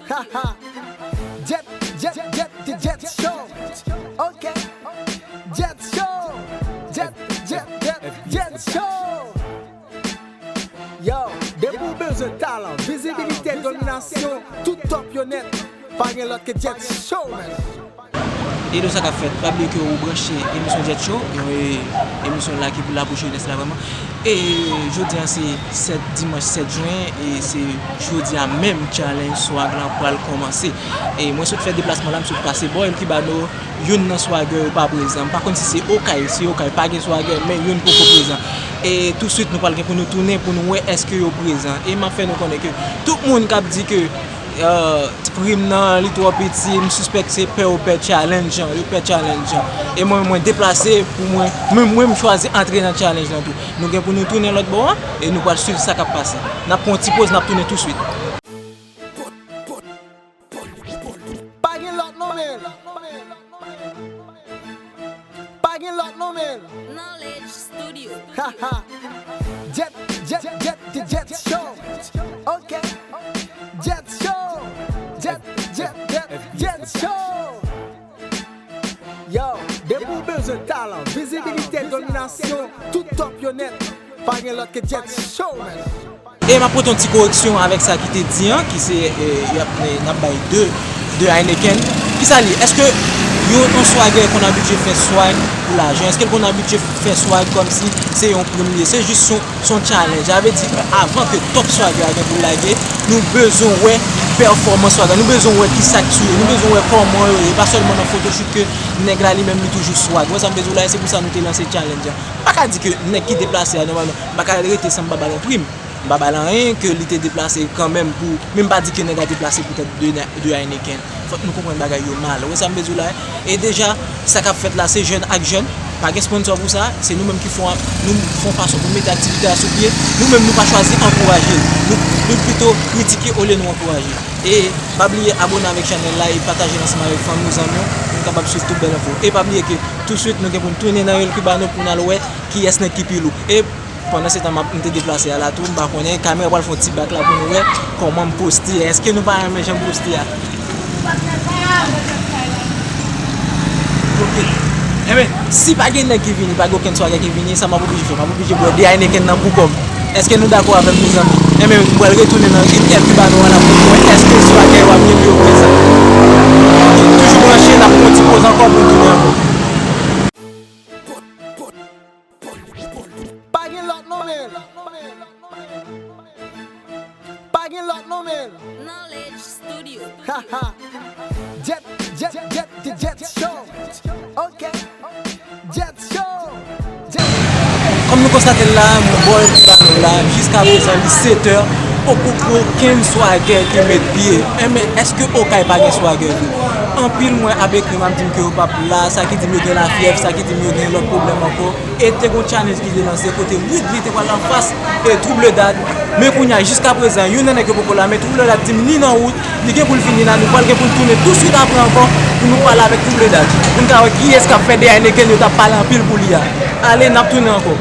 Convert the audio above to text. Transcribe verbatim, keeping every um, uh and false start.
Haha. Jet, jet, jet, jet, jet show. Ok. Jet show. Jet, jet, jet, jet show. Yo, depi w bezwen talan, vizibilite, dominasyon, tout top yo nèt, pa gen lòt ke Jet Show, man. E nou sa k ap fèt, pa bliye ke ou branche emisyon Jet Show, yon, e, emisyon la ki pou la pou jenès la vrèman. E jodi a se sèt, dimanch sèt jen, e se jodi a menm challenge swag lan pral kòmanse. E mwen sot fè deplasman la, m sot pase bò El Cubano, youn nan swagè yo pa prezan. M pa konn si se Okay, si Okay pa gen swagè, men youn poko prezan. E touswit nou pral gen pou nou tounen pou nou wè èske yo prezan. E m ap fè nou konnen ke tout moun k ap di ke, euh, prim nan li twò piti, m sispèk se pè yo pè challenge an, yo pè challenge an. E mwen, mwen deplase pou mwen, mwen, mwen m chwazi antre nan challenge lan tou. Nou gen pou nou tounen lòt bò a, e nou pral swiv sa k ap pase. N ap pran yon ti poz, n ap tounen touswit. Pa gen lòt non, men. Pa gen lòt non, men. Knowledge Studio. Haha. Jet, jet, jet, jet, jet show. Ok. Jet show. Jet, jet, jet, jet show. Yo, depi w bezwen talan, vizibilite, dominasyon, tout top yo nèt, pa gen lòt ke Jet Show, man. E m ap pote yon ti koreksyon avèk sa ki te di an, ki se, e, y ap, e, n ap bay de, de Heineken. Kisa l ye? Èske yon, yon swagè konn abitye fè swag pou lajan? Èske l konn abitye fè swag kòmsi se yon prim li ye? Se jis yon, se yon challenge. Sa vle di, avan ke top swagè a gen pou l lage, nou bezwen wè pèfòmans swagè a. Nou bezwen wè kisa k sou yo. Nou bezwen wè kòman yo ye. Pa sèlman nan photoshoot ke nèg la li menm li toujou swag. Wè sa m vle di w la, e se pou sa nou te lanse challenge a. M pa ka di ke nèg ki deplase a, nòmalman, m pa ka rete san m pa ba l yon prim. M pa ba l anyen ke li te deplase kanmenm pou, men m pa di ke nèg la deplase poutèt de, de Heineken. Fòk nou konprann bagay yo mal. Ou wè sa m vle di w la? E deja, sa k ap fèt la, se jèn ak jèn. Pa gen sponsò pou sa. Se nou menm ki fè, nou fè yon fason pou mete aktivite a sou pye. Nou menm, nou pa chwazi ankouraje l. Nou, nou pito kritike olye nou ankouraje l. E pa bliye abone avèk chanèl la e pataje l ansanm avèk fanmi w, zanmi w, pou nou kapab swiv tout bèl enfo. E pa bliye ke touswit, nou gen pou n tounen nan El Cubano pou n al wè kiyès nèg ki pi lou. E pandan se tan m ap, m te deplase a la tou, m pa konnen, kamera pral fè yon ti bak la pou nou wè kòman m poste a. Èske nou pa renmen jan m poste a? Ok. Enben, si pa gen nèg ki vini, pa gen okenn swagè ki vini, sa m ap oblije fè? M ap oblije bwè de Heineken nan pou kò m. Èske nou dakò avè m, mezanmi? Enben, m pral retounen nan rit El Cubano an la pou nou wè èske swagè yo ap gen pou yo prezan. Toujou branche, n ap pran yon ti poz ankò pou n tounen ankò. Pa gen lòt non, men. Pa gen lòt non, men. Knowledge Studio. Haha. Jet, jet, jet, jet, jet show. Ok. Jet show. Jet. Kòm nou konstate l la, bò El Cubano la, jiska prezan li sèt è, poko gen okenn swagè ki met pye. Enben, èske Okay pa gen swagè tou? Anpil mwen ap ekri m ap di m ke yo p ap la, sa ki di m yo gen lafyèv, sa ki di m yo gen lòt pwoblèm ankò. E te gon challenge ki te lanse kote Woodly te pral anfas e Trouble Dad. Men kounye a, jiska prezan, youn nan nèg yo poko la, men Trouble Dad di m li nan wout, li gen pou l vini la, nou pral gen pou n tounen touswit apre ankò pou nou pale avèk Trouble Dad. Pou n ka wè kiyès k ap fè de Heineken yo t ap pale anpil pou li a. Ale, n ap tounen ankò.